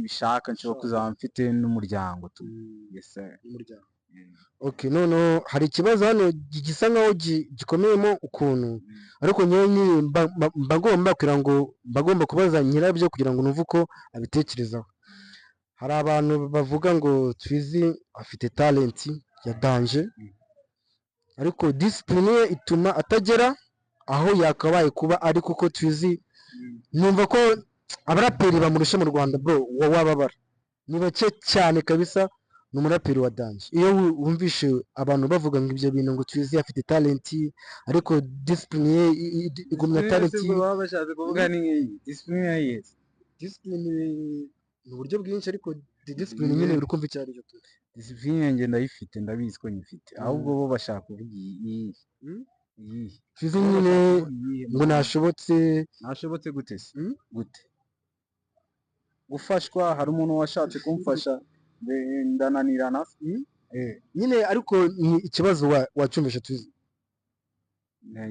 ibishaka, nshobora kuzaba mfite n'umuryango tu. Yes sir. Umuryango. Okay, noneho hari ikibazo hano gisa nkaho gikomeyemo ukuntu, ariko nyewe nyine mba ngomba kugira ngo mba ngomba kubaza nyirabyo kugira ngo numve uko abitekerezaho. Hari abantu bavuga ngo Twizy afite talent ya danger, ariko discipline ye ituma atagera aho yakabaye kuba ari, kuko Twizy numva ko abaraperi bamurusha mu Rwanda, bro, wababara ni bake cyane kabisa. Ni umuraperi wa danger. Iyo wumvishe abantu bavuga ngo ibyo bintu, ngo Twizy afite talent ariko discipline ye igumya talent. Baba bashatse kuvuga ni nk'iyi discipline ye? Discipline ni uburyo bwinshi, ariko discipline nyine uri kumva icyo ari cyo. Discipline njye ndayifite, ndabizi ko nyifite, ahubwo bo bashaka kuvuga iyi. Iyihe? Twizy nyine ngo ntashobotse. Ntashobotse gute se? Mm? Gute gufashwa? Hari umuntu washatse kumfasha ndananirana? Nyine ariko ni ikibazo wacyumvishe, Twizy?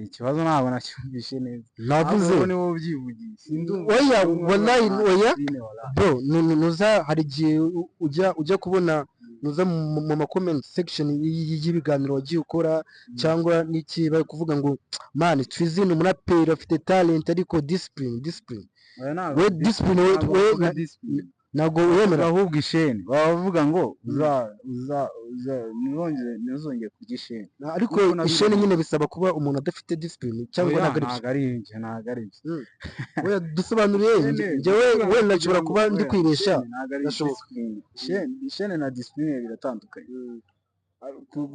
Ikibazo ntabwo nacyumvishe neza. Navuze Ahubwo ni wowe ubyivugiye, sindumva. Oya, wallahi, oya. Discipline, wallahi. Bro, nuza hari igihe ujya kubona nuza mu ma comment section y'ibiganiro wagiye ukora cyangwa n'iki, bari kuvuga ngo man, Twizy ni umuraperi afite talent, ariko discipline, discipline. Oya, ntabwo We discipline we ntabwo we bavuga discipline. Ntabwo wemera? Ahubwo isheni baba bavuga ngo uza uza uza ntuzongere kurya isheni. Ariko Nkuko nabivuze. Isheni nyine bisaba kuba umuntu adafite discipline cyangwa Oya, ntabwo ari byo? Ntabwo ari ibyo, ntabwo ari byo. Oya, dusobanuriye. Isheni, njyewe kuvuga ngo wenda nshobora kugira ngo kuba ndi oya, kwibeshya. Isheni ntabwo ari Birashoboka. discipline. Isheni na discipline biratandukanye.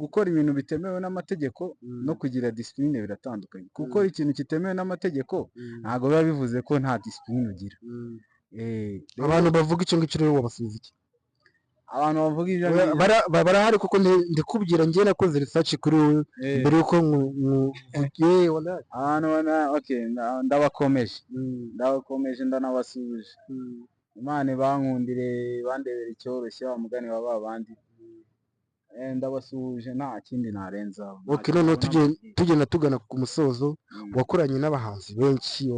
Gukora ibintu bitemewe n'amategeko no kugira discipline biratandukanye. Gukora ikintu kitemewe n'amategeko ntabwo biba bivuze ko nta discipline ugira. Rero Abantu bavuga icyo ngicyo rero wabasubiza iki? Abantu bavuga ibyo Oya, ngibyo barahari, kuko ndikubwira njye nakoze research kuri wowe mbere yuko wallahi. Abantu okay, ndabakomeje, ndabakomeje, ndanabasubije. Imana ibankundire, bandebere icyoroshye, wa mugani wa ba bandi. Ndabasuhuje, nta kindi narenzaho. Okay, noneho tugenda tugana ku musozo. Wakoranye n'abahanzi benshi.